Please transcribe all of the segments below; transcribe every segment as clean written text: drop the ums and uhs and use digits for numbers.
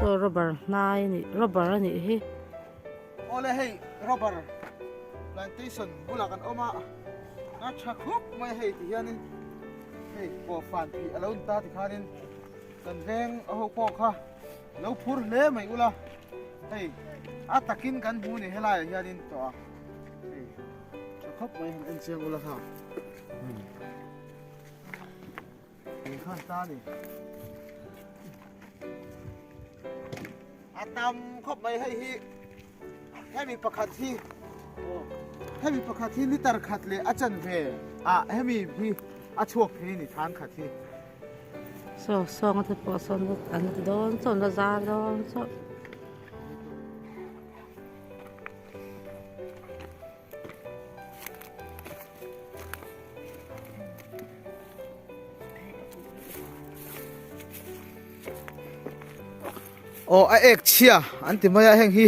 Saw rubber hnai a nih rubber a nih hi. Awle hei rubber plantation bulah kan awm a, a tha khup mai hei ti hianin hei pawh fan phih a lo ni ta tikhanin kan veng a ho pawh kha lo phur hle mai ula hei a takin kan hmu ni helaiah hianin tawh a hei tha khawp mai han en chiang ula kha. Khan ta ni. A tam khawp mai hei hi hemi pakhat hi hemi pakhat hi liter khat leh a chan ve a hemi hi a chhuak thei ni than khat hi. Saw sawng te pawh sawn an ti dawn sawn a zar dawn saw. Aw a ek chhia an ti mai a heng hi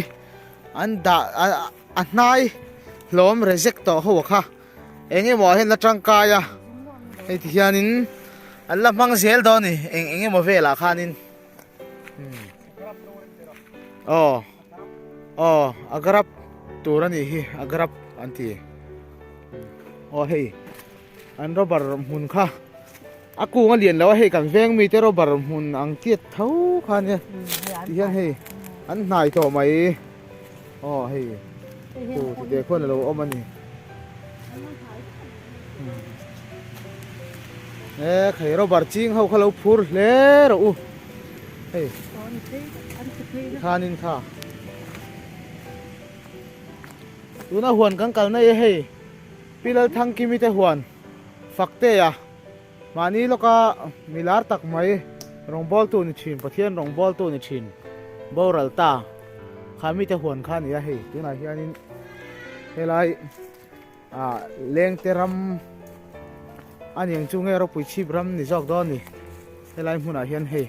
an dah a hnai hlawm reject tawh ho kha eng emaw ah hian la tangkai a hei ti hianin an la hmang zel dawn a ni eng eng emaw velah khanin aw. Aw a grab tur a nih hi a grab an ti aw hei an rubber hmun kha a kung a lian lo a hei kan veng mite rubber hmun ang tiat tho kha ania ti hian hei an hnai tawh mai aw hei khu ti te khuan a lo awm a ni e khai rubber ching ho kha lo phur hle rawh u hei. Khanin kha tuna huan kan kalna hi hei Pi Lalthangkimi te huan Faktea mahni lawka milar tak mai rawngbawltu ni thin Pathian rawngbawltu ni thin boral ta kha mite huan kha a ni a hei tunah hianin helai ah lengte ram a niang chu nge ropui chhip ram ni zawk dawn ni helai hmunah hian hei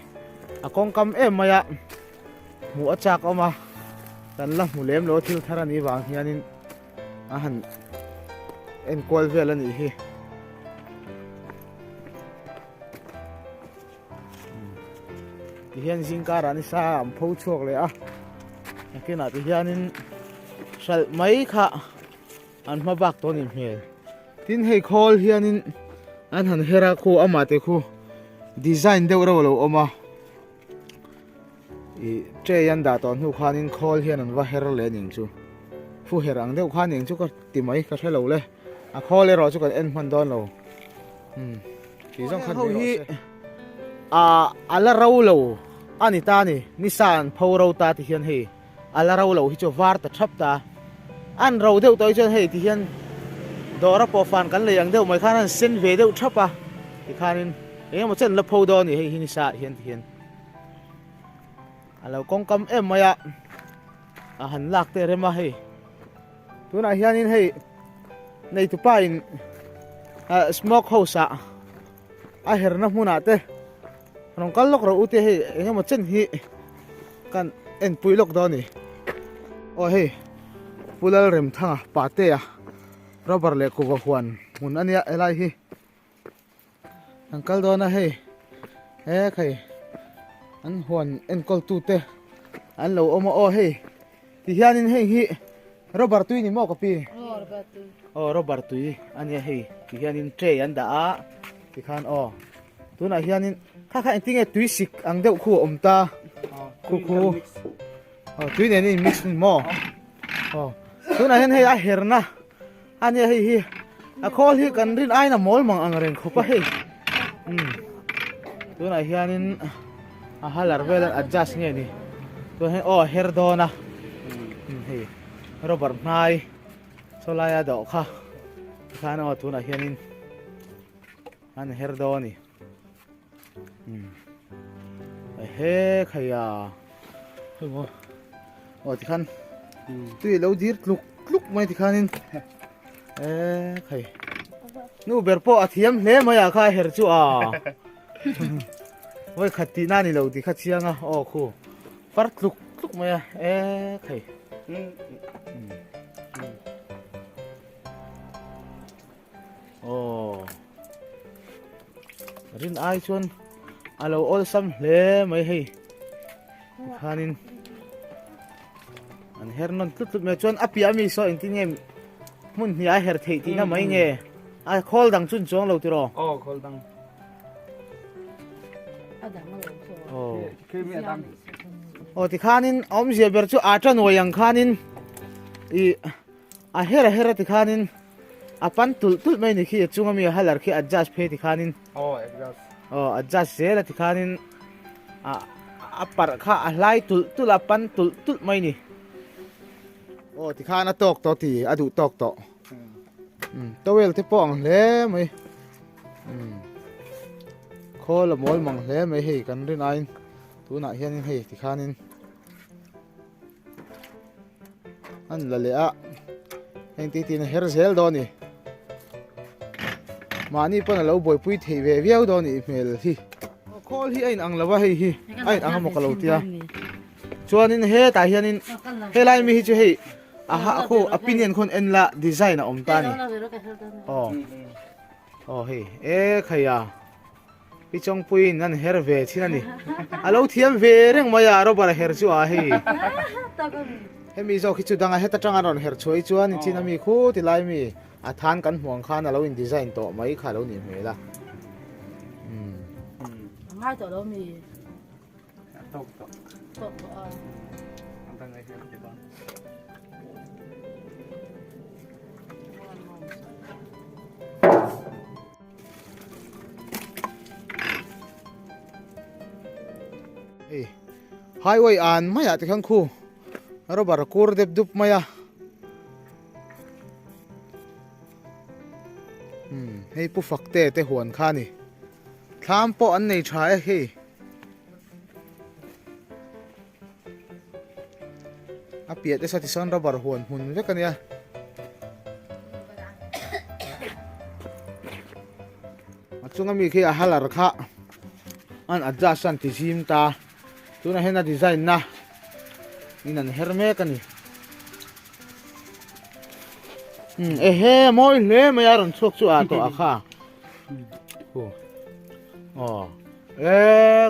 a kawngkam em mai a hmuh a chak awm a kan la hmu lem lo thil thar a nih vang hianin a han enkual vel a nih hi. Tihian zingkarah nisa an pho chhuak leh a nakinah tihianin hralh mai kha an hma bak tawh a nih hmel tin hei khawl hianin an han her a khu amah te khu design deuh reuh a lo awm a ih tray an dah tawh hnu khanin khawl hian an va her leh a ning chu fu her ang deuh khan eng chu ka ti mai ka hre lo le a khawl erawh chu kan en hman dawn lo umm tih zawng khan ni rawh se ah a la ro lo a ni ta a ni nisa an pho ro ta ti hian hei. A la ro lo hi chu var ta thap ta. An ro deuh tawh hi chuan hei ti hian dawra pawh fan kan lei ang deuh mai khan an sen ve deuh thap a tikhanin eng emaw chen la pho dawn a ni hei hi nisa ah hian ti hian a lo kawngkam em mai a a han lak te rem a hei tunah hianin hei neitupa in smoke house ah a herna hmunah te Rawn kal lawk rawh u te hei eng emaw chen hi kan en pui lawk dawn a ni. Aw hei Pu Lalremthanga Patea rubber leh kuhva huan hmun a nia helai hi kan kal dawn a hei he khai an huan enkawl tu te an lo awm a aw hei ti hianin hei hi rubber tui ni maw ka pi? Aw rubber tui a nia hei ti hianin tray an dah a tikhan aw. Tunah hianin kha kha engtin nge tui sik ang deuh khu a awm ta khu khu aw tui nen in mix ni maw aw tunah hian hei a herna a nia hei hi a khawl hi kan rin aiin a mawl mang ang reng khawp a hei um tunah hianin a halar vel an adjust nge ni tunah hian aw a her dawn a um hei rubber hnai saw laia dawh kha tikhan aw tunah hianin. An her dawn a ni. Um. Ehe khaiya. Hei maw. Aw tikhan tui lo dir tluk tluk mai tikhanin. E khai. Nu ber pawh a thiam hle mai a kha her chu a. Voi khat tih na ni lo ti kha chiang a aw khu. Far tluk tluk mai a e khai. Aw rin ai chuan a lo awlsam hle mai hei. Khanin an her nawn tlut tlut mai chuan a piah ami saw engtin nge hmun hnih a her theih tihna mai nge a khawl dang chun chuang lo tiraw aw khawl dang aw aw tikhanin a awmzia ber chu a tanuai ang khanin i a her a her a tikhanin a pan tulh tulh mai ni khi a chunga mi a halar khi adjust phei tikhanin aw adjust aw adjust zel a tikhanin a a parh kha a hlai tulh tulh a pan tulh tulh mai ni aw tikhan a tawk tawh ti a duh tawk tawh um towel te pawh ang hle mai um khawl a mawl mang hle mai hei kan rin aiin tunah hianin hei tikhanin an la leh a heng ti tiin a her zel dawn a ni mahni pawn a lo buaipui theih ve viau dawn a nih hmel hi khawl hi a inang lo a hei hi a inang emaw ka lo tia chuanin hetah hianin helai mi hi chu hei a ha khu a pinion khawn en la design a awm ta a ni aw aw hei e khaia. Pi Chawngpuiin an her ve thin a ni. A lo thiam ve reng mai a, rubber a her chu a hei. Hemi zawk hi chu danga heta tanga rawn her chhuah hi chuan chin ami khu ti lai mi a than kan hmuh ang khan a lo in design tawh mai kha a lo nih hmel a. Umm. A ngai tawh lo mi. A tawk tawh. Tawk tawh a. A dang ai hian ti ban. Hei highway an maiah te khan khu rubber kur dep dup mai a umm hei pu fakte te huan kha a ni thlam pawh an nei tha e hei a piah te saw tisawn rubber huan hmun vek a nia. A chunga mi khi a halar kha an adjust an ti zim ta tunah hian a design na in an her mek a ni um ehe mawi hle mai a rawn chhuak chu a tawh a kha aw e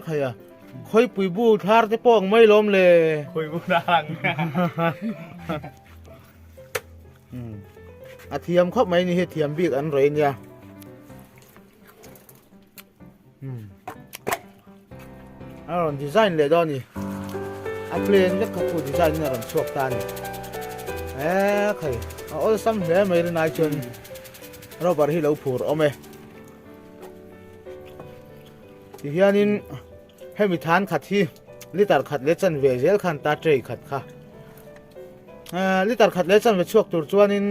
khaia khawipui bu thlar te pawh ang mai lawm le khawibu thlar ang A thiam khawp mai ni hi thiam bik an rawi nia. Hmm. A rawn design leh dawn ni. A plan vek kha khu design in a rawn chhuak ta ni. E khai a awlsam hle mai rinai chuan rubber hi lo phur awm e. Ti hianin Hemi than khat hi liter khat leh chanve zel khan ta tray khat kha. Liter khat leh chanve chhuak tur chuanin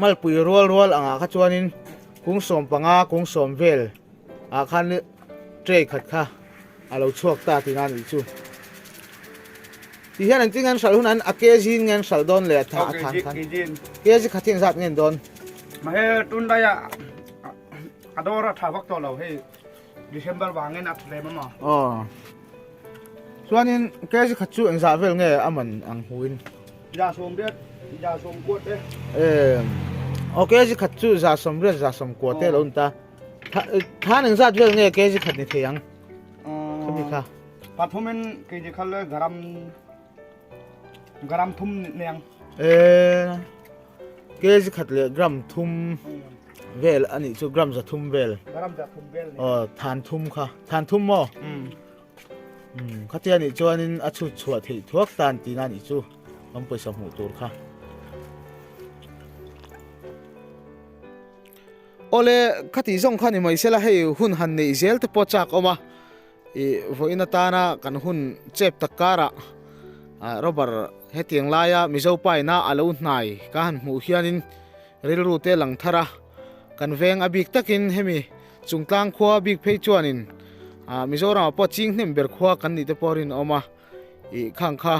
malpui rual rual angah kha chuanin kung 15 kung 10 vel ah khan tray khat kha a lo chhuak ta tihna a nih chu. Ti hian engtin nge an hralh hun an a kg in nge an hralh dawn le a than khan kg khat hi engzat nge an dawn? Mahse tunlaiah a dawr a tha vak tawh lo hei. December vangin a thlem a maw? Aw. Chuanin kg khat chu engzah vel nge a man ang huin? 30 30 te. Em. Aw kg khat chu 30 30 te lo ni ta. Than engzat vel nge kg khat ni thei ang? Khami kha. Pathumin kg khat le gram gram thum ni ang. E kg khat leh gram thum vel a nih chu gram 300 vel. Gram 300 vel ni. Aw than thum kha. Than thum maw? Um khatia nih chuanin a chhut chhuah theih thuak tan tihna nih chu kan pawisa hmuh tur kha. Awle khati zawng kha ni mai sela hei hun han neih zel te pawh chak awm a. I vawiin atana kan hun chep tak karah rubber hetiang laia Mizo paina a lo hnai ka han hmuh hianin rilru te lang thar a, kan veng a bik takin hemi chungtlang khua bik phei chuanin Mizoramah pawh ching hnem ber khua kan nih te pawh rin a awm a, ih khang kha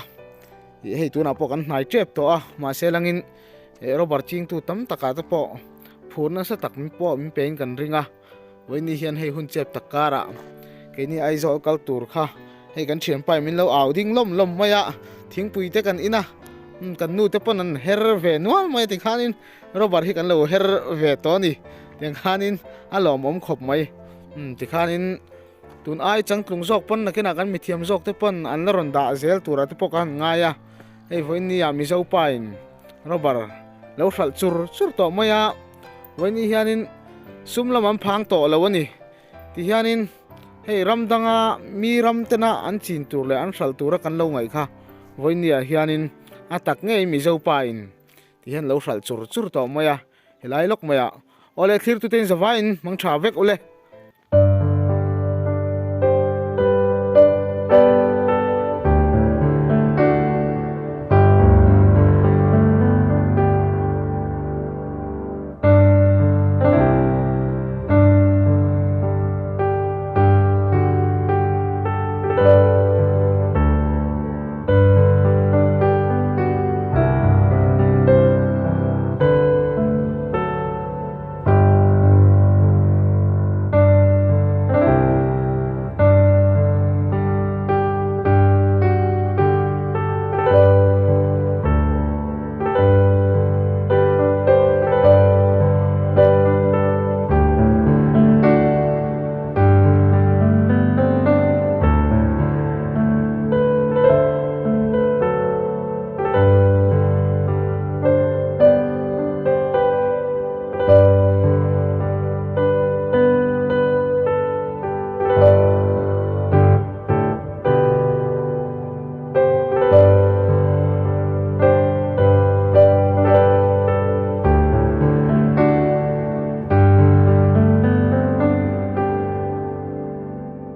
ih hei tunah pawh kan hnai tep tawh a, mahse langin rubber chingtu tam takah te pawh phur nasa tak pawh min pein kan ring a. Vawiini hian hei hun chep tak karah keini Aizawl kal tur kha hei kan thianpa in min lo au ding lawm lawm mai a, thingpui te kan in a, kan nu te pawn an her ve nual mai a tikhanin rubber hi kan lo her ve tawh a ni tiang khanin a lawmawm khawp mai tikhanin. Tun ai changtlung zawk pawn nakinah kan mithiam zawk te pawn an la rawn dah zel turah te pawh ka han ngai a. Hei vawiin ni ah Mizo pa in rubber lo hralh chur chur tawh mai a. Vawiin ni hianin sum lam an phang tawh lo a ni. Ti hianin hei ram danga mi ram tena an chin tur leh an hralh tura kan lo ngaih kha vawiin ni ah hianin a tak ngei Mizo pa in ti hian lo hralh chur chur tawh mai a. Helai lawk mai ah. Awle thlir tute in zavaiin hmang tha vek ule.